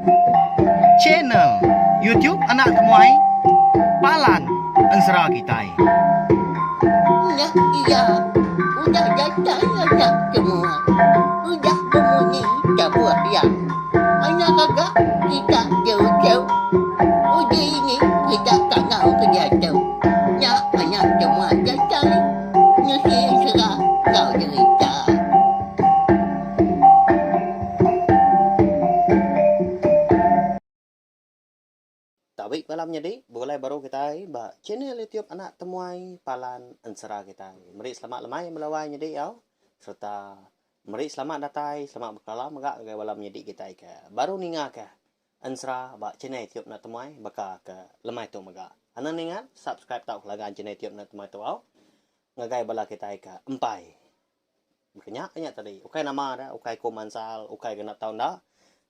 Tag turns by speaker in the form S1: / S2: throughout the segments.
S1: Channel YouTube Anak Temuai Palan Ensera Kitai.
S2: Nya iya udah datai anak temuai udah bemunyi tabuh iya. Anak gaga kita jauh-jauh uji ini kita kangau ke diatu. Nya anak temuai datai nusi ensera enggau jerita.
S1: Tabi bala menyadi, begulai baru kitai ba channel YouTube Anak Temuai Palan Ensera kitai. Meri selamat lemai bala wai nyadi au sereta meri selamat datai, selamat bekelala mega ngagai bala menyadi kitai ke baru ninga ke ensera ba channel YouTube Anak Temuai baka ke lemai tu mega. Anang ningat subscribe tauka langgan channel YouTube Anak Temuai tu au ngagai bala kitai ke empai. Baka nya nya tadi. Ukai nama da, ukai ku mansal, ukai genap tau enda.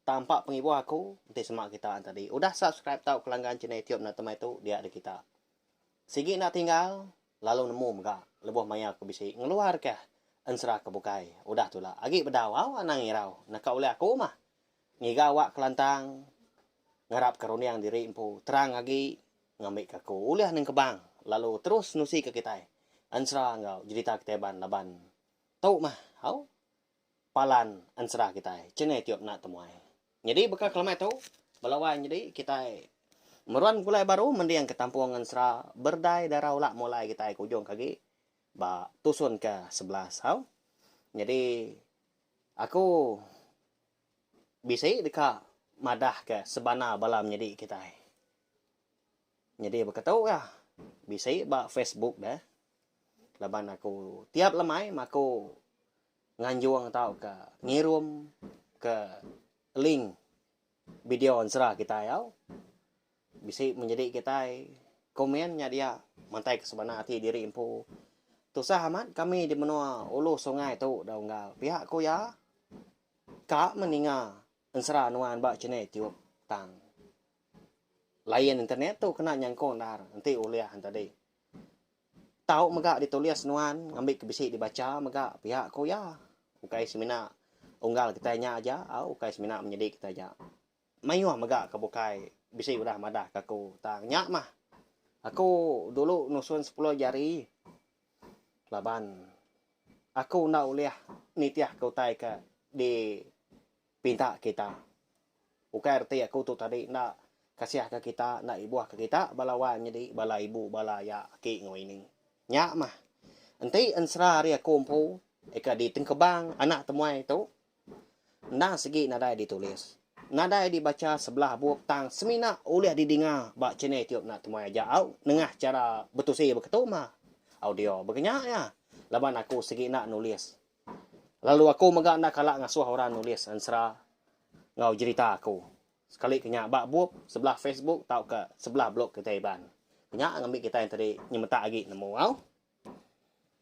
S1: Tampa pengibuh aku enti sema kita tadi udah subscribe tau kelanggan channel YouTube enda temai tu dia deh kita. Sigi enda tinggal lalu nemu mega lebuh maya aku bisi ngeluar kah ensera ke bukai udah tu la. Agi bedau au anang irau naka ulih aku mah ngiga awak kelantang ngarap ke runding diri empu terang agi ngambi ke aku ulih nengkebang lalu terus nusi ke kitai ensera enggau jerita kitai ban laban tu mah au palan ensera kitai channel tiup enda temuai. Nyadi baka kelamai tu bala wai nyadi kitai meruan begulai baru mending ke tampung ensera berdai dara ula mulai kitai ke ujung ke agi ba tusun ke 11 au. Nyadi aku bisi deka madah ke sebana bala menyadi kitai. Nyadi baka tu ka bisi ba Facebook deh laban aku tiap lemai aku nganjung tauka ngirum ke link video ensera kitai au. Bisi menyadi kitai komen nya dia mantai ke sebana ati diri empu. Tusah amat kami di menua ulu sungai tu da unggal pia ku iya ka meninga ensera nuan ba channel YouTube tang. Lain internet tu kena nyangkung endar enti ulih tadi. Tau mega ditulis nuan ngambi ke bisi dibacha mega pia ku iya. Ukai semina unggal kitai nya aja au ukai semina menyedi kitai aja. Mayuh mega ke bukai bisi udah madah ke aku tang nya mah aku dulu nusun sepuluh jari laban aku enda ulih nitih ke utai ke di Pinta kita. Ukai reti aku tu tadi enda kasih ka kita enda ibuh ka kita bala wan nyadi bala ibu bala aya aki enggau ini. Nya mah. Enti ensera ari aku empu ika ditengkebang anak temuai tu endang sigi nadai ditulis. Nadai dibacha sebelah bup tang semina ulih didinga ba channel YouTube anak temuai aja au nengah chara betusi beketu mah audio. Baka nya iya laban aku sigi enda nulis. Lalu aku mega enda kala ngasuh orang nulis ensera enggau jerita aku. Sekali ke nya ba bup, sebelah Facebook tauka sebelah blog kitai Iban. Nya ngambi kitai enti nyemetak agi nemu au.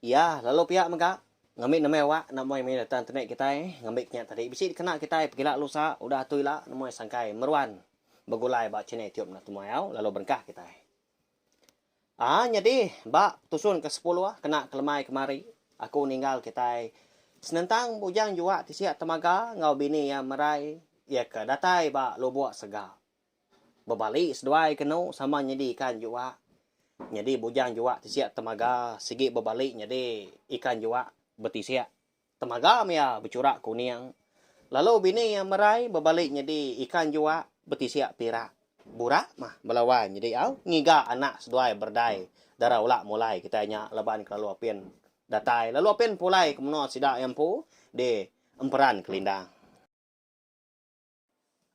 S1: Iya lalu pia mega ngambi nemai awak enda muai mih data internet kitai ngambi ke nya tadi bisi dikena kitai pegila lusa udah tu ila nemuai sangkai meruan begulai ba channel YouTube enda temuai au lalu berengkah kitai. Aa nyadi ba tusun ke sepuluh kena kelemai kemari aku ninggal kitai senentang Bujang Juak Tisik Temaga enggau bini iya Merai iya ke datai ba Lubok Sega. Bebali seduai kenu sama nyadi ikan juak. Nyadi Bujang Juak Tisik Temaga sigi bebali nyadi ikan juak betisik Temaga meh iya bechurak kuning. Lalu bini iya Merai bebali nyadi ikan juak betisik pirak. Burak mah bala wai nyadi au ngiga anak seduai berdai dara ula mulai kitai nya laban kelalu apin datai lalu apin pulai ke menua sida iya empu di Emperan Kelindang.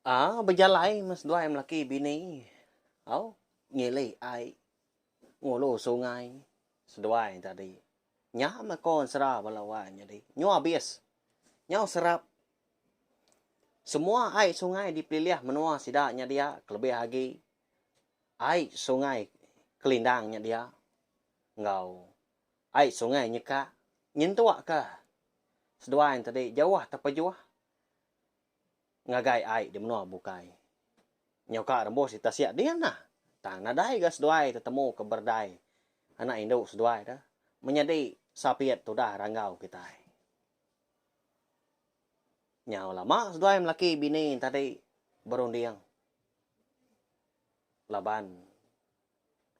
S1: Aa bejalai meh seduai melaki bini au ngili ai ngulu sungai seduai tadi. Nya meh ko ensera bala wai nyadi nyu abis nyau serap. Semua ai sungai dipilih menua sida nya dia kelebih agi ai sungai Kelindang nya dia enggau ai sungai Nyekak nyentuk ka seduai ne tadi jauh tepejuh ngagai ai di menua bukai. Nyau ka rembus di tasik din nah tang nadai ga seduai tetemu ke berdai anak indu seduai da menyadi sapit tudah ranggau kitai. Nyau lama seduai melaki bini tadi. berunding laban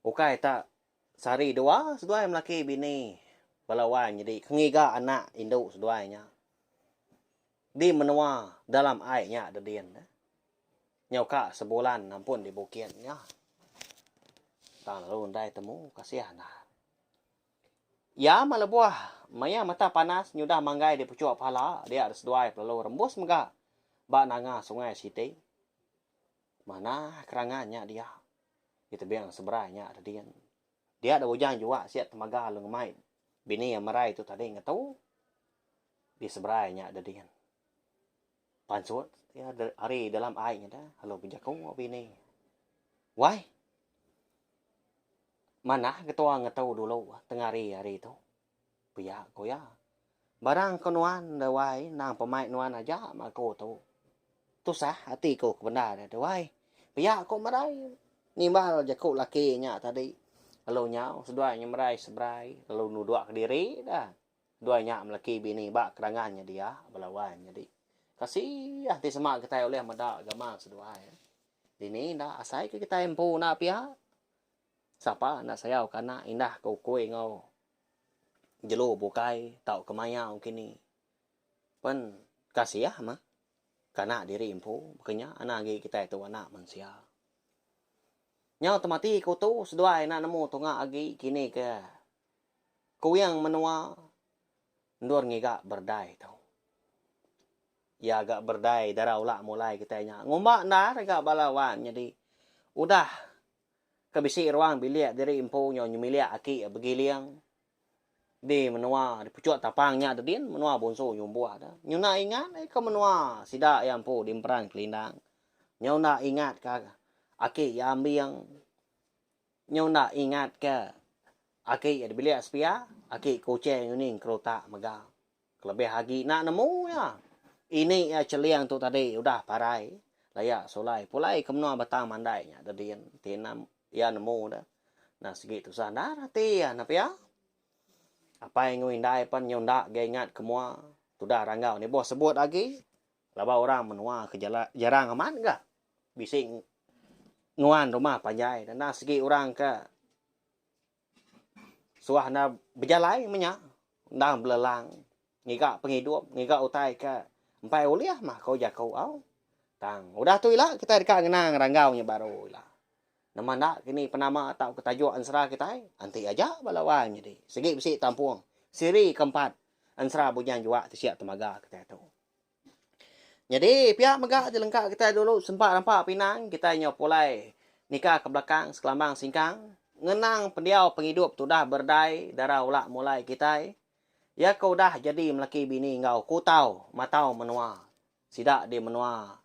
S1: ukai tak sehari dua seduai melaki bini bala wai nyadi ke ngiga anak indu seduai nya di menua dalam ai nya dedin. Nyau ka sebulan ampun di bukit nya. Tang lalu endai temu kasih endar. Iya meh lebuh maya mata panas nyudah manggai di puchuk pala dia seduai pelalu rembus mega ba nanga sungai siti. Manah kerangan nya dia di tebing seberai nya redin. Dia da bujang juak siat temaga lalu ngemai bini iya merai tu tadi ngetu di seberai nya dedin. Pansut iya ari dalam ai nya da lalu bejaku enggau bini. Wai. Manah ketua ngetu dulu tengah hari hari tu. Pia ku iya. Barang ku nuan da wai endang pemai nuan aja meh aku tu. Tusah ati ku ke bendar da wai. Pia ku merai nimbal jaku laki nya tadi. Lalu nyau seduai nyemerai seberai lalu nudok kediri da. Seduai nya melaki bini ba kerangan nya dia bala wai nyadi. Kasih ti sema kitai ulih meda gamal seduai. Dini enda asai ke kitai empu enda pia. Sapa enda sayau ke anak indah ke ukui enggau jelu bukai tauka mayau kini. Pen kasih mah ke anak diri empu baka nya anak agi kitai tu anak mensia. Nyau temati ke utu seduai enda nemu tunga agi kini ke kuing menua endur ngiga berdai tu. Iya ga berdai dara ula mulai kitai nya ngumba endar ga bala wan nyadi udah ke bisi ruang bilik diri empu nyau nyemilik aki begiling di menua di puchok tapang nya dedin menua Bonsu Nyumbuh da. Nyau enda ingat ai ke menua sida iya empu di Emperan Kelindang. Nyau enda ingat ka aki iya Ambing. Nyau enda ingat ke aki iya di bilik sepia, aki Kuching Uning Kerutak mega. Kelebih agi enda nemu iya. Ini iya Cheling tu tadi udah parai laya sulai pulai ke menua Batang Mandai nya dedin ti enda iya nemu deh. Enda sigi tusah endar ati iya ne pia. Apai enggau indai pen nyau enda agi ingat ke mua tudah ranggau nibuh sebut agi laban orang menua ke jarang amat ga bisi nguan rumah panjai enda sigi orang ke Suah enda bejalai menya endang belelang ngiga pengidup ngiga utai ke empai ulih mah ko jaku au. Tang udah tu ila kitai deka ngenang ranggau nya baru ila. Nama enda kini penama tauka tajuk ensera kitai enti aja bala wai nyadi sigi bisi tampung siri ke empat ensera Bujang Juak Tisik Temaga kitai tu. Nyadi pia mega jelengka kitai dulu sempa rampa pinang kitai nyau pulai nika ke belakang sekelambang singkang ngenang pendiau pengidup tudah berdai dara ula mulai kitai iya ke udah jadi melaki bini enggau kutau matau menua sida di menua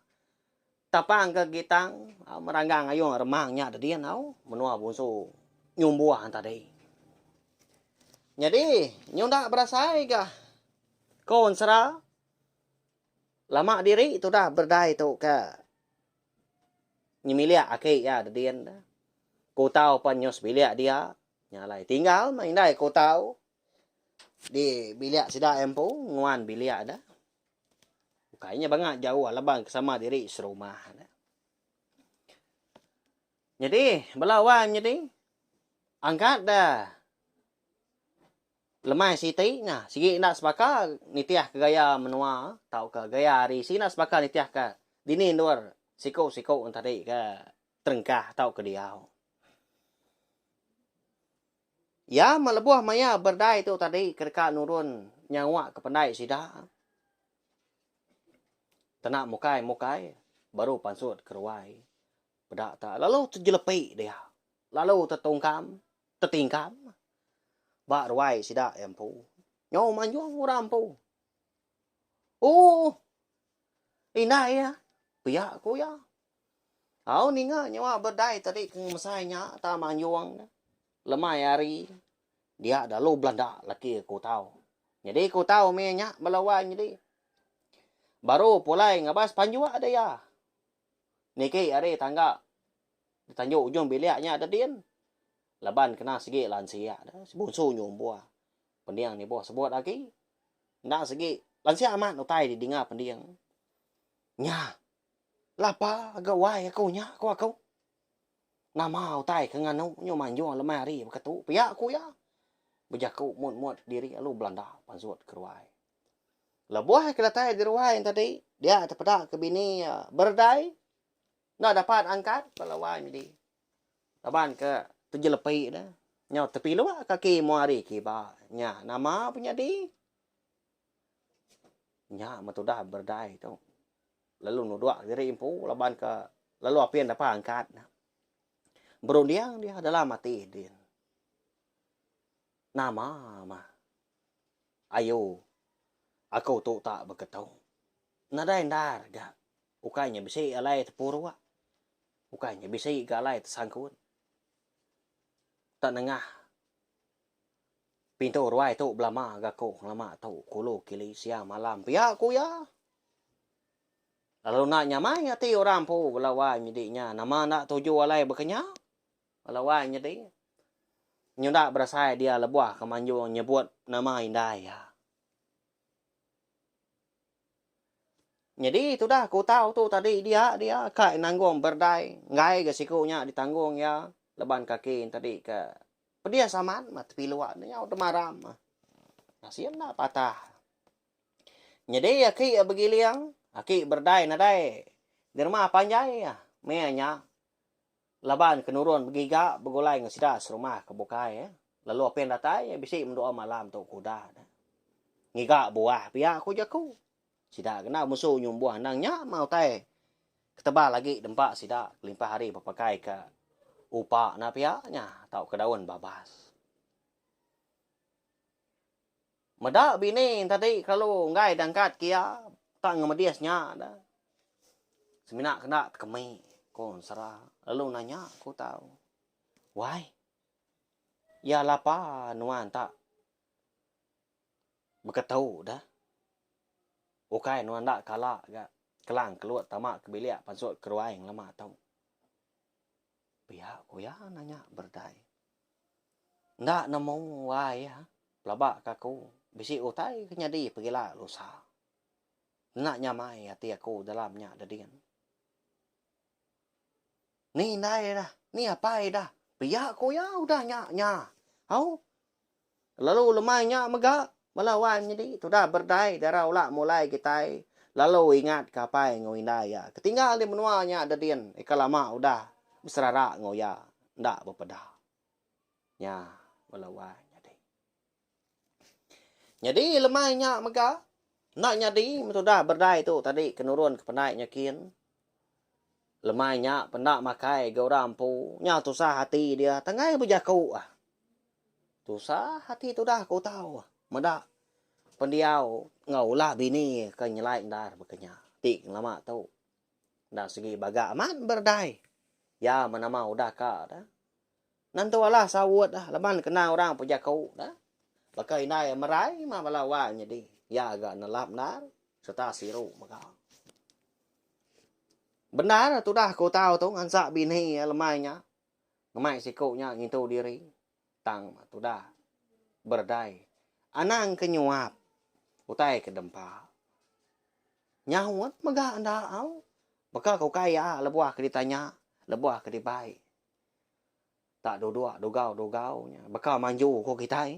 S1: Tapang ke Gitang meranggang ayung remang nya dedin au menua Bunsu Nyumbuh tadi. Nyadi nyunda berasai ga ko ensera Lama diri tudah berdai tu ke nyemilik aki iya dedin. Ku tau pan nyus bilik dia. Nya alai tinggal meh indai ku tau di bilik sida iya empu nguan bilik da. Ukai nya bangat jauh laban ke sama diri serumah da. Nyadi bala wang nyadi angkat da. Lemai siti nya sigi enda sebaka nitih ke gaya menua tauka gaya hari sigi enda sebaka nitih ke dini endur siku-siku entadi ke terengkah tauka diau. Iya meh lebuh maya berdai tu tadi ke deka nurun nyawa ke pendai sida. Tena mukai-mukai baru pansut ke ruai peda ta lalu tejelepi dia lalu tetungkam tetingkam ba ruai sida iya empu. Nyau manjung orang empu. Ooh. Indai iya. Pia ku iya. Au ninga nyawa berdai tadi ke ngemesai nya ta manjung lemai hari dia lalu belanda laki ku tau. Nyadi ku tau mih nya bala wai nyadi. Baru pulai ngabas panjuk deh iya. Niki ari tangga ditanju ujung bilik nya dedin. Laban kena sigi lansik da sebunsu nyumbuh pending nibuh sebut agi enda sigi lansik amat utai didinga pending. Nya. Lapa ga wai aku nya ku aku. Nama utai ke nganu nyu manjung lemai hari baka tu pia ku iya. Bejaku mut-mut diri lalu belanda pansut ke ruai. Lebuh ke datai di ruai tadi dia tepeda ke bini iya beredai enda dapat angkat bala wai nyadi. Laban ke tejelepi ne nyau tepiluk kaki mua hari kiba nya nama penyadi. Nya metudah beredai tu. Lalu nuduk diri empu laban ke lalu apin dapat angkat ne. Berunding dia dalam ati din. Nama mah ayu aku tu tak beketu. Nadai endar ga ukai nya bisi alai tepuruk, ukai nya bisi ga alai tesangkut. Tak nengah Pintu ruai tu belama ga aku ngelama tu kulu kili siang malam pia ku iya. Lalu enda nyamai ati orang empu bala wai nyedi nya nama enda tuju alai baka nya. Bala wai nyedi nyunda berasai dia lebuh ke manjung nyebut nama indai iya. Nyadi tudah ku tau tu tadi dia dia ka nanggung berdai enggai ga siku nya ditanggung iya laban kaki tadi ke Pedis amat mah tepiluk ne nyau temaram. Nasin enda patah. Nyadi aki begiling, aki berdai nadai di rumah panjai meh nya laban ke nurun begiga begulai enggau sida serumah ke bukai lalu apin datai bisi mendua malam tu ke udah ne. Ngiga buah pia ku jaku. Sida kena musu nyumbuh endang nya mah utai Ketebal agi dempa sida kelimpah ari bepakai ke upa enda pia nya tauka daun babas. Meda bini tadi kelalu enggai dangkat ke iya tak ngemedis nya da. Semina kena tekemi ko ensera lalu nanya ku tau. Wai iya lapa nuan tak Beketu dah. Ukai nuan enda kala ga kelang kelut tama ke bilik pansut ke ruai ngelama tu. Pia ku iya nanya berdai. Enda nemu wai iya pelaba ka aku bisi utai ke nyadi pegila lusa. Enda nyamai ati aku dalam nya dedin. Ni indai dah, ni apai dah. Pia ku iya udah nya nya. Au. Lalu lemai nya mega, bala wai menyedi tudah berdai dara ula mulai kitai lalu ingat ke apai enggau indai iya ke tinggal di menua nya dedin ika lama udah beserara enggau iya enda bepeda. Nya bala wai nyadi. Nyadi lemai nya mega enda nyadi tudah berdai tu tadi ke nurun ke pendai nya kin. Lemai nya penda makai ga orang empu nya tusah ati dia tanggai bejaku. Tusah ati tudah ku tau meda pendiau enggau ulah bini ke nyelai endar baka nya. Ti ngelama tu enda sigi baga amat beredai. Iya meh nama udah ka dah. Nentu alah saut dah laban kena orang pejaku dah. Baka indai merai mah bala wang nyadi. Iya ga nelap endar sereta siru mega. Bendar tudah ku tau tu ngansak bini iya lemai nya. Ngemai siku nya ngintu diri tang tudah beredai anang ke nyuap utai ke dempa. Nyaut mega enda au baka ke ukai iya lebuh ke ditanya lebuh ke dibai. Tak duduk dugau-dugau nya baka manju ku kitai.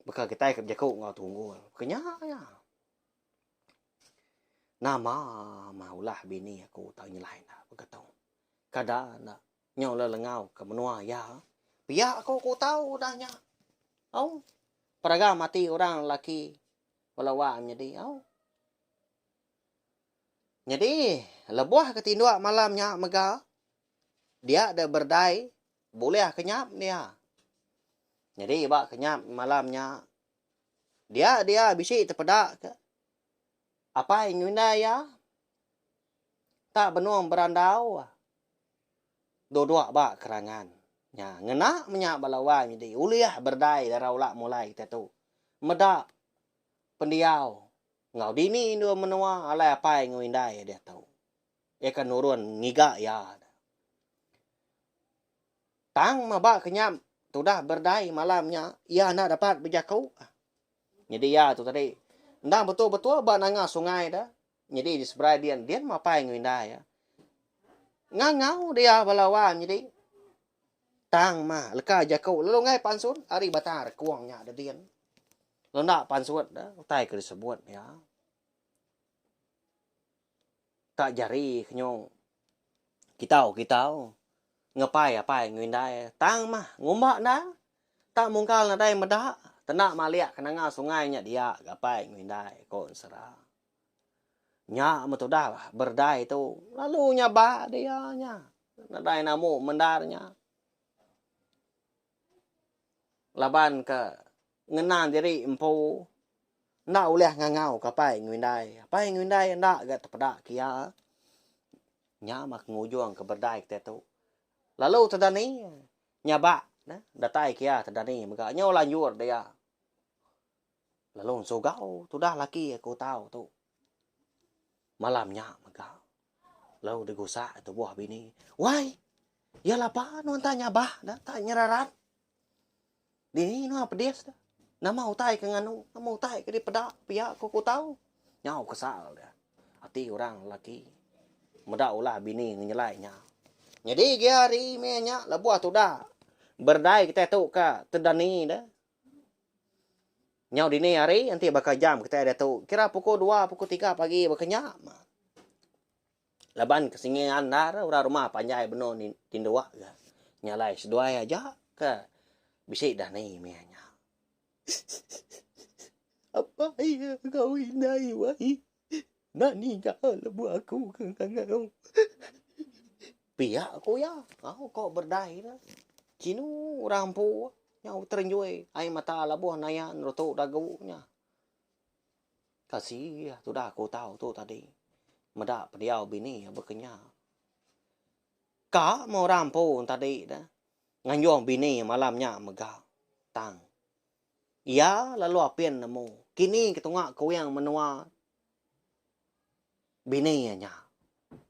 S1: Baka kitai ke bejaku enggau tunggul. Ke nya iya. Nama mah ulah bini aku tau nyelai enda begetung. Kada enda nyau lelengau ke menua iya. Pia ko ku tau udah nya. Au. Peragam ati orang lelaki bala wak nyadi au. Nyadi lebuh ke tinduk malam nya mega dia deh berdai bulih kenyap dia. Nyadi ba kenyap malam nya dia dia bisi tepeda ke apai enggau indai iya tak benung berandau duduk ba kerangan. Nya ngena menya bala wai nyadi ulih berdai dara ula mulai kitai tu meda pendiau enggau dini endur menua alai apai enggau indai iya diatu. Iya ke nurun ngiga iya. Tang meh ba kenyap tudah berdai malam nya iya enda dapat bejaku. Nyadi iya tu tadi endang betul-betul ba nanga sungai da. Nyadi di seberai din, din mah apai enggau indai iya. Ngangau dia bala wang nyadi. Tang mah leka jaku lalu enggai pansut ari batang rekung nya dedin. Lalu enda pansut da utai ke disebut iya. Tak jari ke nyu kitau-kitau ngepai apai enggau indai. Tang mah ngumba enda tak mungkal nadai meda tenda malik ke nanga sungai nya dia ga apai enggau indai ko ensera. Nya metudah berdai tu lalu nyabak dia nya. Nadai namu mendar nya. Laban ke ngenang diri empu enda ulih ngangau ke apai enggau indai. Apai enggau indai enda ga tepeda ke iya. Nya mah ke ngujung ke berdai kitai tu. Lalu tedani nyabak ne datai ke iya tedani mega nyau lanjur dia. Lalu ensugau tudah laki aku tau tu. Malam nya mega lalu digusak tubuh bini. Wai, iya lapa nuan tak nyabah da, tak nyerarat. Dini nuan pedis da. Nama utai ke nganu, nama utai ke dipeda pia ku ku tau. Nyau kesal dia. Ati orang lelaki meda ulah bini ngenyelai nya. Nyadi gi hari meh nya lebuh tudah berdai kitai tu ka tedani da. Nyau dini hari enti baka jam kitai diatu kira pukul dua pukul tiga pagi baka nya mah. Laban ke singi andar orang rumah panjai benung tinduk ga. Nya alai seduai aja ke bisi dani mih nya. Apai enggau indai wai enda ninga lebuh aku ke ngangau. Pia ku iya, au ko berdai ne. Chinu orang empu nyau terenjui ai mata labuh naya nerutu dagu nya. Kasih tudah aku tau tu tadi meda pendiau bini baka nya. Ka meh orang empu tadi ne nganjung bini malam nya mega tang. Iya lalu apin nemu kini ke tunga kuing menua bini iya nya.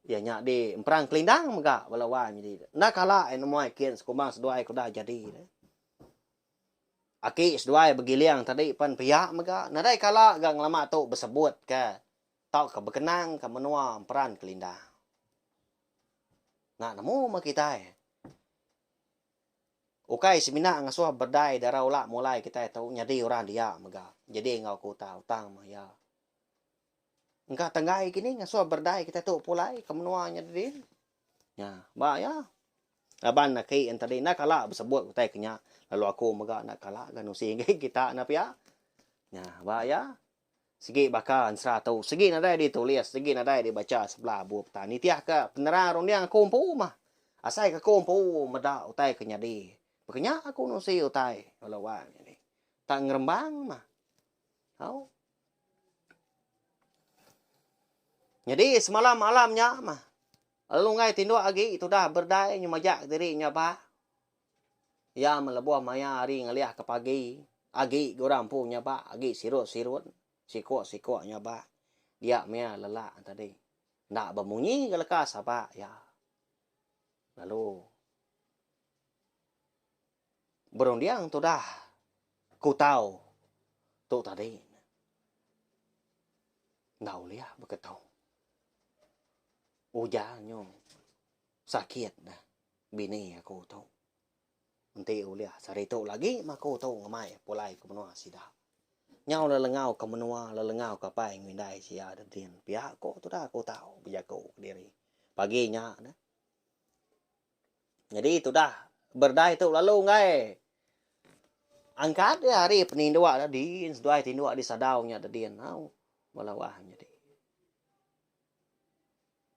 S1: Iya nya di Emperang Kelindang mega bala wai nyadi. Enda kala iya nemu ai kin sekumbang seduai ke udah jadi. Aki seduai begiling tadi pen pia mega nadai kala ga ngelama tu besebut ke tauka bekenang ke menua Emperan Kelindang. Enda nemu meh kitai. Ukai semina ngasuh berdai dara ula mulai kitai tu nyadi orang dia mega jadi enggau ke utang utang meh iya. Engka tenggai kini ngasuh berdai kitai tu pulai ke menua nya didin. Nya ba iya. Laban aki en tadi enda kala besebut utai ke nya lalu aku mega enda kala ga nusi ngagai kita enda pia. Nya ba iya. Sigi baka ensera tu sigi nadai ditulis sigi nadai dibacha sebelah bup tang nitihka penerang runding aku empu mah. Asai ke aku empu meda utai ke nyadi. Baka nya aku nusi utai bala wang nyadi. Tang ngerembang mah. Au. Nyadi semalam malam nya mah lalu enggai tinduk agi tudah berdai nyemajak diri nyabak. Iya meh lebuh maya hari ngalih ke pagi, agi ga orang empu nyabak, agi sirut-sirut, sikuk-sikuk nyabak. Dia meh lelak tadi. Enda bemunyi ga leka sabak iya. Lalu berunding tudah kutau tu tadi. Enda ulih beketu. Ujan nyu sakit dah. Bini aku tu. Enti ulih sehari tu lagi mah aku tu ngemai pulai ke menua sida. Nyau lelengau ke menua lelengau ke apai enggau indai sia da din. Pia ko tudah aku tau bejaku kediri. Pagi nya ne. Nyadi tudah berdai tu lalu enggai angkat iya ari peninduk da din seduai tinduk di sadau nya da din au bala wah nyadi.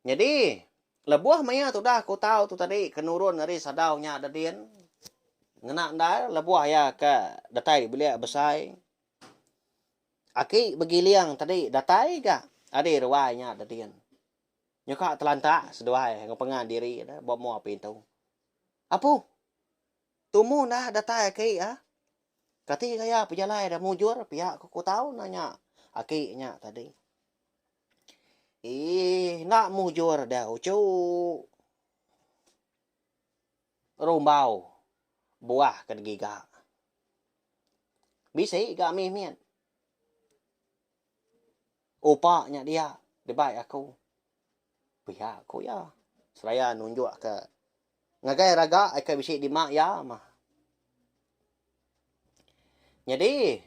S1: Nyadi, lebuh maya tudah aku tau tu tadi ke nurun ari sadau nya da din, ngena endar lebuh iya ke datai di bilik besai. Aki begiling tadi datai ga ari ruai nya da din. Nyuka telantak seduai enggau pengan diri ne ba mua pintu. Apu, tumu enda datai aki ah. Kati gaya pejalai da mujur pia ku ku tau nanya aki nya tadi. Eii enda mujur deh uchu. Rumbau buah ke digiga. Bisi ga mih mit. Upa nya dia. Dibai aku. Pia ku iya. Seraya nunjukka ngagai raga ke bisi dima iya mah. Nyadi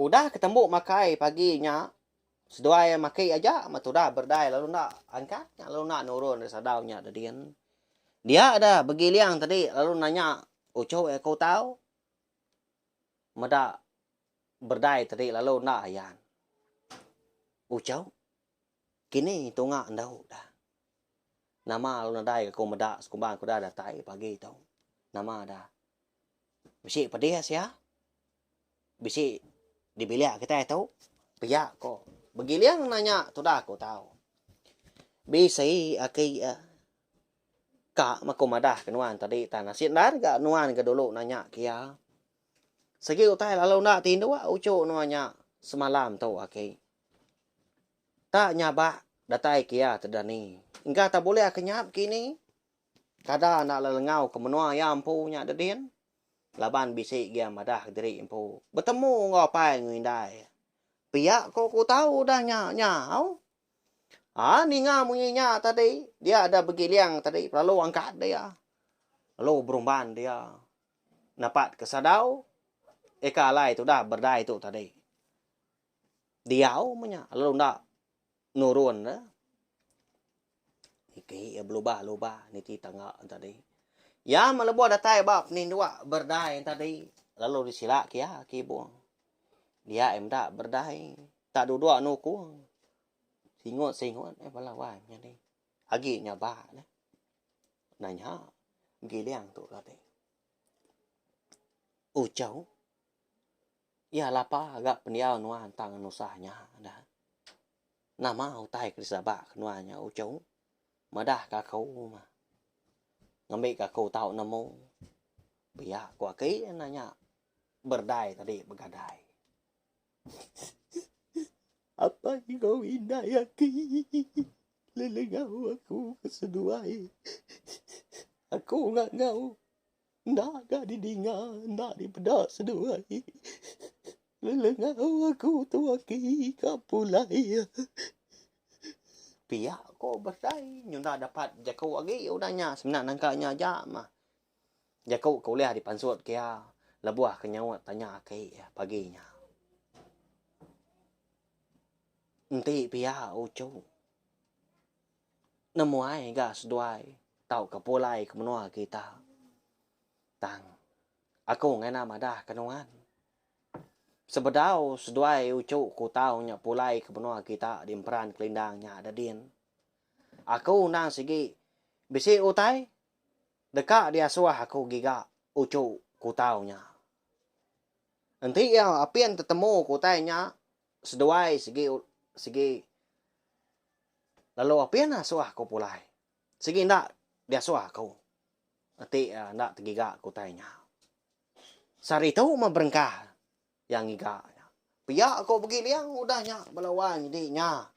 S1: udah ke tembu makai pagi nya seduai maki aja meh tudah berdai lalu enda angkat nya lalu enda nurun ari sadau nya dedin. Dia da begiling tadi lalu nanya uchu iya ke utau meda berdai tadi lalu enda ayan. Uchu kini tunga endu dah. Nama lalu nadai aku meda sekumbang aku udah datai pagi tu. Nama dah. Bisi pedis iya. Bisi di bilik kitai tu. Pia ko. Begiling nanya tudah aku tau. Bisi aki ka meh aku madah ke nuan tadi tang nasit endar ga nuan ga dulu nanya ke iya. Sigi utai lalu enda tinduk uchu nuan nya semalam tu aki. Tak nyabak datai ke iya tedani. Engka tak bulih kenyap kini. Kada enda lelengau ke menua iya empu nya dedin laban bisi gia madah diri empu betemu enggau apai enggau indai. Pia ko ku tau udah nya nyau. Aa ninga munyi nya tadi dia da begiling tadi lalu angkat dia lalu berumban dia napat ke sadau eka alai tudah berdai tu tadi. Diau meh nya lalu enda nurun ne. Niki iya belubah-lubah niti tangga tadi. Iya meh lebuh datai ba peninduk berdai tadi lalu disila ke iya ke ibung. Dia iya meda berdai tak duduk nukung. Singut-singut eh bala wai nyadi. Agi nyabak neh. Nanya giling tu tadi. Uchu iya lapa ga pendiau nuan tang nusah nya dah. Nama utai ke disabak ke nuan nya uchu madah ka aku mah. Ngambi ka aku tau nemu. Pia ku aki nanya berdai tadi begadai. Apai enggau indai aki lelengau aku ke seduai. Aku ngangau Enda ga didinga enda dipeda seduai. Lelengau aku tu aki ka pulai. Pia ko besai nyunda dapat jaku agi udah nya semina nangka nya aja mah. Jaku ke ulih dipansut ke iya lebuh ke nyaut tanya aki pagi nya. Enti pia uchu. Nemuai ga seduai tauka pulai ke menua kita. Tang, aku ngena madah ke nuan. Sebedau seduai uchu ku tau nya pulai ke menua kita di Emperan Kelindang nya da din. Aku endang sigi bisi utai deka diasuh aku giga uchu ku tau nya. Enti iya apin tetemu ku utai nya seduai sigi sigi Lalu apin asuh aku pulai. Sigi enda diasuh aku. Enti enda tegiga ke utai nya. Sehari tu meh berengkah iya ngiga nya. Pia ko begiling udah nya bala wang nyadi nya.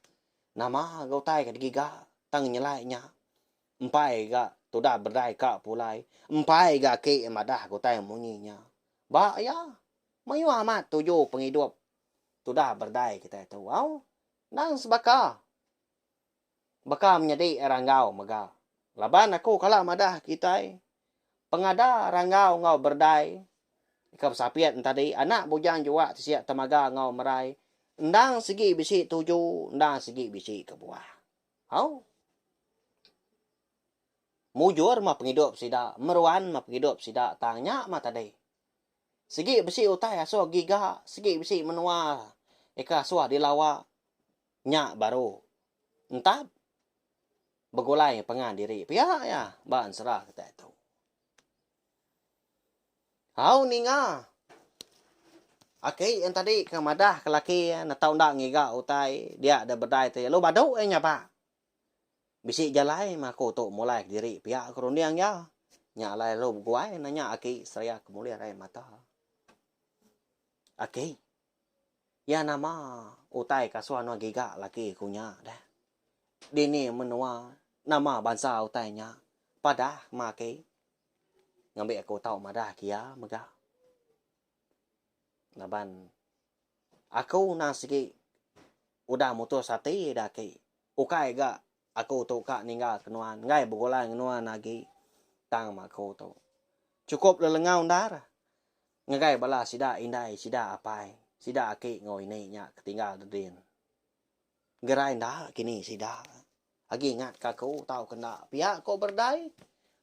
S1: Nama ga utai ke digiga tang nyelai nya. Empai ga tudah berdai ka pulai. Empai ga aki madah ke utai munyi nya. Ba iya mayuh amat tuju pengidup tudah berdai kitai tu au. Endang sebaka. Baka menyadi Ranggau mega. Laban aku kala madah kitai, pengada Ranggau enggau Berdai ke besapit entadi anak Bujang Juak Tisik Temaga enggau Merai endang sigi bisi tuju, endang sigi bisi kebuah. Au. Mujur mah pengidup sida, meruan mah pengidup sida tang nya mah tadi. Sigi bisi utai asuh giga, sigi bisi menua ika asuh dilawa nya baru entap begulai pengan diri pia iya ba ensera kitai tu. Au ninga aki yang tadi ke madah ke laki iya netau enda ngiga utai dia da bedai ti lalu badu iya nyabak. Bisi jalai meh aku tu mulai kediri pia ke runding iya. Nya alai lalu beguai nanya aki seraya ke mulir ai mata. Aki, iya nama utai ke asuh nuan giga laki ku nya deh. Dini menua nama bansa utai nya padah meh aki. Ngambi aku tau madah ke iya mega. Laban aku endang sigi. Udah mutus ati da aki. Ukai ga aku tu ka ninggal ke nuan enggai begulai ngan nuan agi. Tang ma aku tu. Chukup lelengau endar ngagai bala sida indai sida apai sida aki enggau ini nya ke tinggal dedin. Gerai enda kini sida. Agi ingat ka aku tau ke enda pia ko berdai.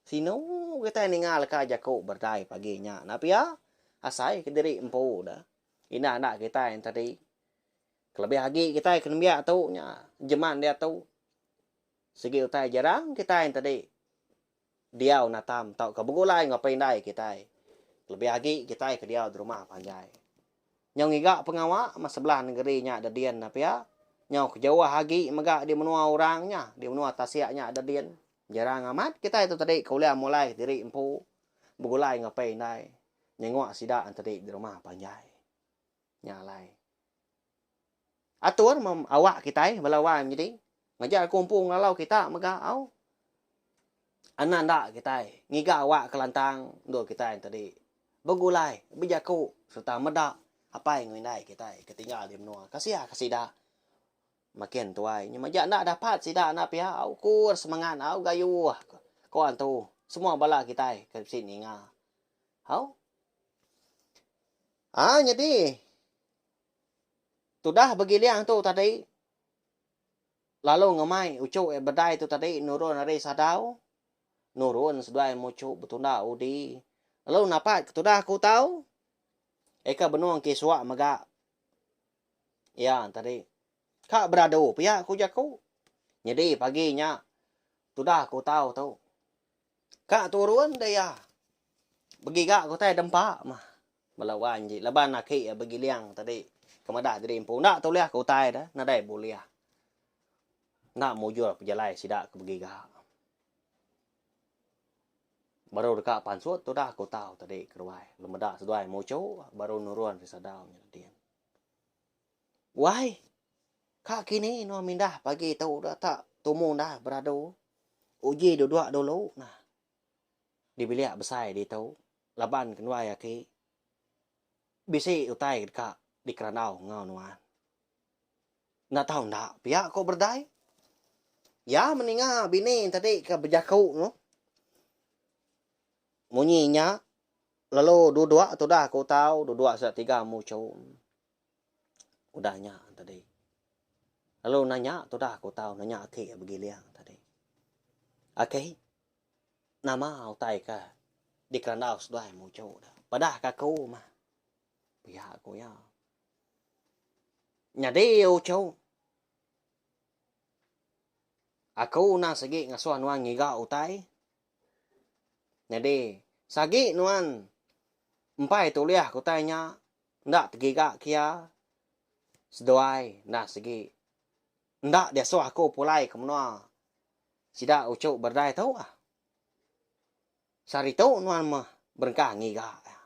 S1: Sinu kitai ninga leka jaku berdai pagi nya enda pia. Asai kediri empu da. Indah enda kitai entadi. Kelebih agi kitai ke nembiak tu nya jeman diatu sigi utai jarang kitai enti diau natam tauka begulai enggau apai indai kitai. Kelebih agi kitai ke diau di rumah panjai. Nyau ngiga pengawa meh sebelah nengeri nya dedin ne pia. Nyau ke jauh agi mega di menua orang nya, di menua tasik nya dedin. Jarang amat kitai tu tadi ke ulih mulai diri empu begulai enggau apai indai nyenguk sida enti di rumah panjai. Nya alai. Atur meh awak kitai bala wai menyadi ngajar aku empu ngelalau kita mega au. Anak enda kitai ngiga awak ke lantang endur kitai enti begulai bejaku sereta meda apai enggau indai kitai ke tinggal di menua. Kasih ka sida makin tuai nya majak enda dapat sida enda pia au kur semangat au gayuh ko antu semua bala kitai ke bisi ninga. Au. Aa nyadi tudah begiling tu tadi lalu ngemai uchu iya bedai tu tadi nurun ari sadau nurun seduai muchu betunda udi lalu napat ke tudah ku tau eka benung kisuk mega iya tadi ka beradu pia ku jaku nyadi pagi nya tudah ku tau tu. Ka turun deh iya. Begiga ke utai dempa mah. Bala wan ji laban aki iya begiling tadi ke madah diri empu enda tulih ke utai deh nadai bulih. Enda mujur pejalai sida ke begiga. Baru deka pansut tudah ke utau tadi ke ruai lalu meda seduai muchu baru nurun ri sadau nya din. Wai, ka kini nuan mindah pagi tu da tak tumu enda beradu. Uji duduk dulu nah. Di bilik besai ditu laban kenduai aki bisi utai deka dikerandau enggau nuan. Enda tau enda pia ko berdai. Iya meninga bini tadi ke bejaku tu. Munyi nya lalu duduk tudah ku tau duduk sida tiga muchu. Udah nya tadi. Lalu nanya tudah aku tau nanya aki begiling tadi. Aki, nama utai ke dikerandau seduai muchu da. Padah ke aku mah. Pia ku iya. Nyadi uchu. Aku endang sigi ngasuh nuan ngiga utai. Nyadi, sagi nuan empai tulih ke utai nya. Enda tegiga kia seduai enda sigi. Enda diasuh aku pulai ke menua sida uchu berdai tu ah. Sehari tu nuan meh berengkah ngiga iya.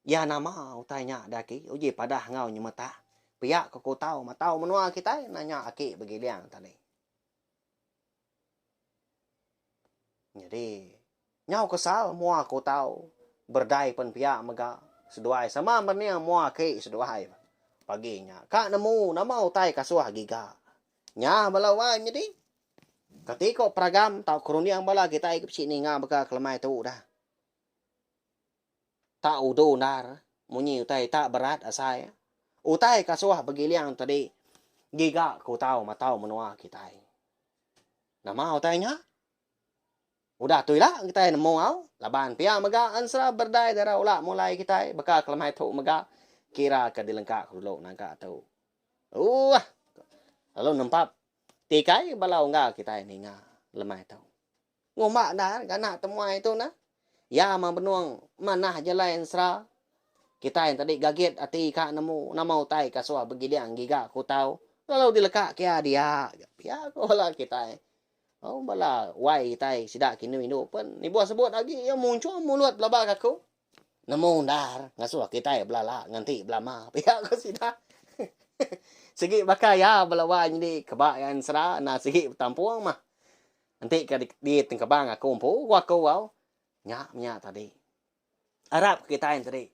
S1: Iya nama utai nya da aki uji padah enggau nyemetak pia ke ku tau matau menua kitai nanya aki begiling tadi. Nyadi, nyau kesal mua ku tau berdai pen pia mega seduai sama mening mua aki seduai pagi nya. Ka nemu nama utai kasuh giga. Nya bala wai nyadi. Kati ko peragam tauka runding bala kitai ke bisi ninga baka kelemai tu dah. Tak udu endar munyi utai tak berat asai. Utai kasuh begiling tadi giga ku tau matau menua kitai. Nama utai nya? Udah tu ila kitai nemu au laban pia mega ensera berdai dara ula mulai kitai baka kelemai tu mega kira ke dilengka ke dulu nangka tu. Uuh lalu nempap tikai bala unggal kitai ninga lemai tu. Ngumba endar ganak temuai tu nah. Iya mah benung manah jalai ensera. Kitai tadi gagit ati ka nemu nama utai ka suah begiling giga ku tau lalu dileka kia dia. Pia ko bala kitai. Oh bala wai kitai sida ke indu indu pen ibuh sebut agi iya munchung mulut pelaba ka aku. Nemu endar ngasuh kitai belala nganti belama pia ko sida. Sigi baka iya bala wai nyadi keba iya ensera enda sigi betampung mah. Enti ka ditengkebang aku empu ku aku au nya menya tadi. Arap ke kitai tadi.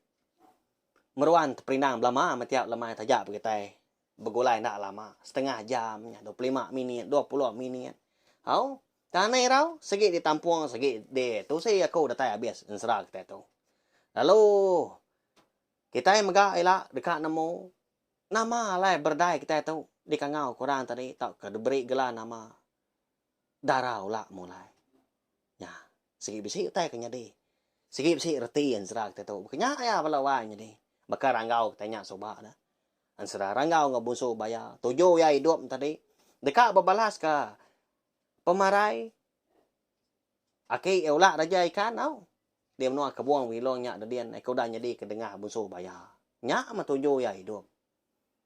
S1: Meruan teperindang belama meh tiap lemai taja pun kitai begulai enda lama setengah jam nya 25 minit 20 minit. Au tang anai irau sigi ditampung sigi ditusi aku datai abis ensera kitai tu. Lalu kitai mega ila deka nemu nama alai berdai kitai tu dikangau ke orang tadi tauka diberi gela nama Dara Ulak Mulai. Nya sigi bisi utai ke nyadi. Sigi bisi reti ensera kitai tu. Baka nya iya bala wai nyadi. Baka ranggau kitai nya suba dah. Ensera ranggau enggau bunsu baya. Tuju iya idup ne tadi deka bebalas ka pemarai aki iya ulak raja ikan tau. Di menua kebung Wilong nya dedin ke udah nyadi ke dengah bunsu baya. Nya meh tuju iya idup.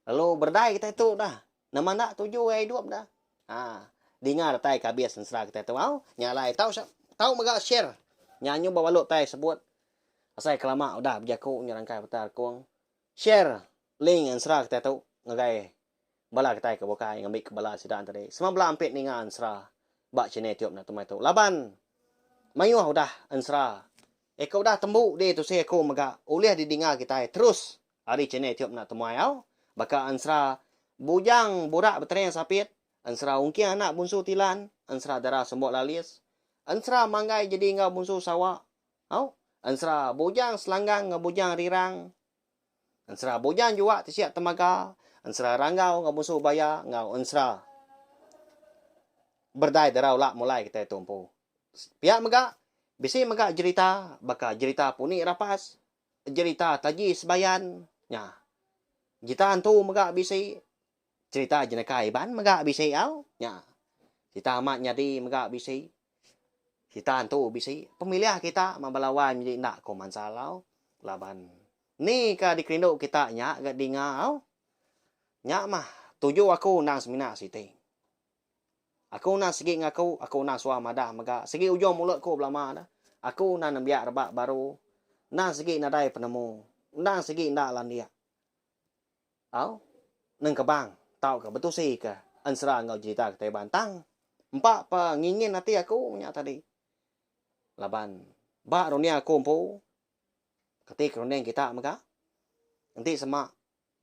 S1: Lalu berdai kitai tu dah. Nama enda tuju iya idup dah. Ha dinga datai ke abis ensera kitai tu au. Nya alai tau tau mega share. Nya nyu ba balu tai sebut asai ke lama udah bejaku nyerangkai petar kung. Share link ensera kitai tu ngagai bala kitai ke bukai ngambi ke bala sida tadi. Semua bala ampit ninga ensera ba channel youtube enda tumai tu laban mayuh udah ensera eka udah tembu di tusi aku mega ulih didinga kitai terus Ari channel tiup enda temuai au, baka ensera Bujang Burak Betering Sapit, ensera Ungking Anak Bunsu Tilan, ensera Dara Sembok Lalis, ensera Manggai Jadi enggau Bunsu Sawa, au, ensera Bujang Selanggang enggau Bujang Rirang, ensera Bujang Juak Tisik Temaga, ensera Ranggau enggau Bunsu Baya enggau ensera Berdai Dara Ulak Mulai kitai tu empu. Pia mega, bisi mega jerita baka jerita Puni Rapas, Jerita Taji Sebayan nya. Jerita antu mega bisi. Cerita jenaka Iban mega bisi au nya. Cerita amat nyadi mega bisi. Cerita antu bisi. Pemilih kita meh bala wai nyadi enda ko mansal au laban ni ka dikerindu kita nya ga dinga au. Nya mah tuju aku endang semina siti. Aku endang sigi ngaku, aku endang suah madah mega, sigi ujung mulut ku belama dah. Aku endang nembiak rebak baru, endang sigi nadai penemu, endang sigi enda landik. Au, nengkebang tauka betusi ke ensera enggau jerita kitai Iban tang empa pe ngingin ati aku nya tadi. Laban ba runding aku empu, keti ke runding kita mega, enti sema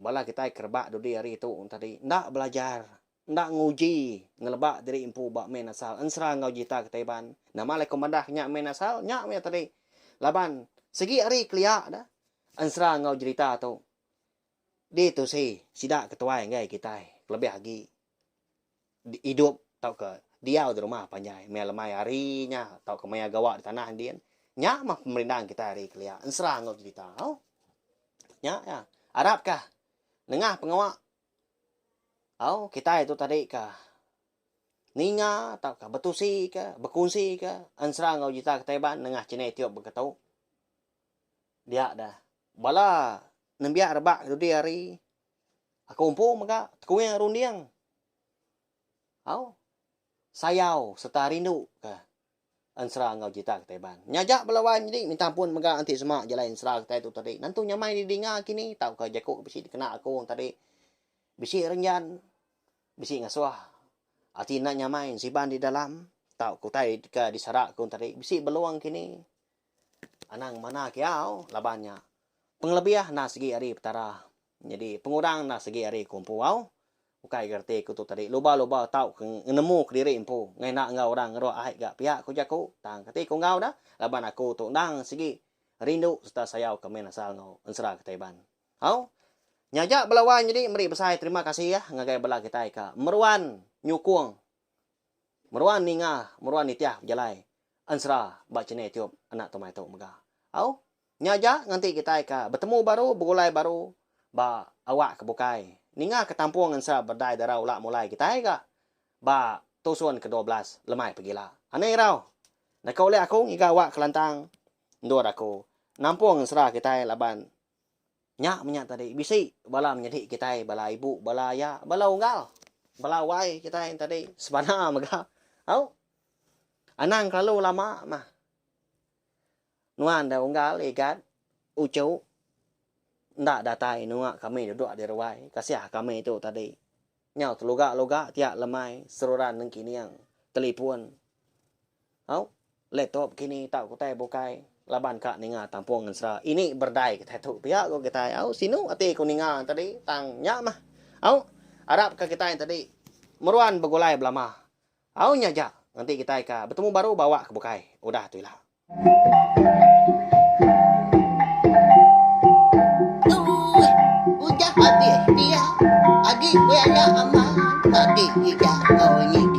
S1: Bala kitai ke rebak dudi hari tu tadi enda belajar, enda nguji ngeleba diri empu ba main asal ensera enggau jerita kitai Iban. Nama alai ku madah nya main asal nya meh tadi laban sigi ari kelia da ensera enggau jerita tu ditusi sida ke tuai enggai kitai kelebih agi idup tauka diau di rumah panjai maya lemai hari nya tauka maya gawa di tanah endin nya mah pemerindang kitai ari kelia ensera enggau jerita. Nya iya. Arap kah nengah pengawa au kitai tu tadi ka ninga tauka betusi ka bekunsi ka ensera enggau jerita kitai iban nengah channel youtube baka tu. Dia dah bala nembiak rebak dudi hari aku empu mega tekuing runding au sayau sereta rindu ka Ensera enggau jerita kitai Iban. Nya aja bala wai nyadi minta ampun mega enti sema jalai ensera kitai tu tadi nentu nyamai didinga kini tauka jaku ke bisi dikena aku tadi bisi renjan bisi ngasuh ati enda nyamai ensiban di dalam tauka utai ke disara aku tadi bisi belung kini anang mana kiau laban nya pengelebih enda sigi ari Petara Nyadi pengurang enda segi ari ku empu au. Ukai ga reti ku tu tadi luba-luba tau ke ngenemu kediri empu ngai enda enggau orang ngeruk ai ga pia ku jaku tang kati ku enggau dah laban aku tu endang sigi rindu sereta sayau ke main asal enggau ensera kitai Iban. Au. Nya aja bala wai nyadi meri besai terima kasih ngagai bala kitai ka meruan nyukung meruan ninga meruan nitih pejalai ensera ba channel youtube anak tumai tu mega. Au. Nya aja nganti kitai ka betemu baru begulai baru ba awak ke bukai ninga ke tampung ensera berdai dara ula mulai kitai ga ba tusun ke 12 lemai pegila. Anang irau naka ulih aku ngiga awak ke lantang endur aku nampung ensera kitai laban nya menya tadi bisi bala menyadi kitai bala ibu bala aya bala unggal bala wai kitai tadi sebana mega au anang kelalu lama mah. Nuan da unggal igat uchu enda datai nunga kami duduk di ruai kasih kami tu tadi nyau teluga luga tiap lemai seruran nengkining telipun au laptop kini tauka utai bukai. Laban ka ninga tampung ensera ini berdai kitai tu pia ko kitai au sinu ati ku ninga tadi tang nya mah au arap ka kitai tadi meruan begulai belama au nya ja nganti kitai ka betemu baru ba awak ke bukai udah tu ila.
S2: Tuh udah habis pia agi belala amat agi ida ko ngiga.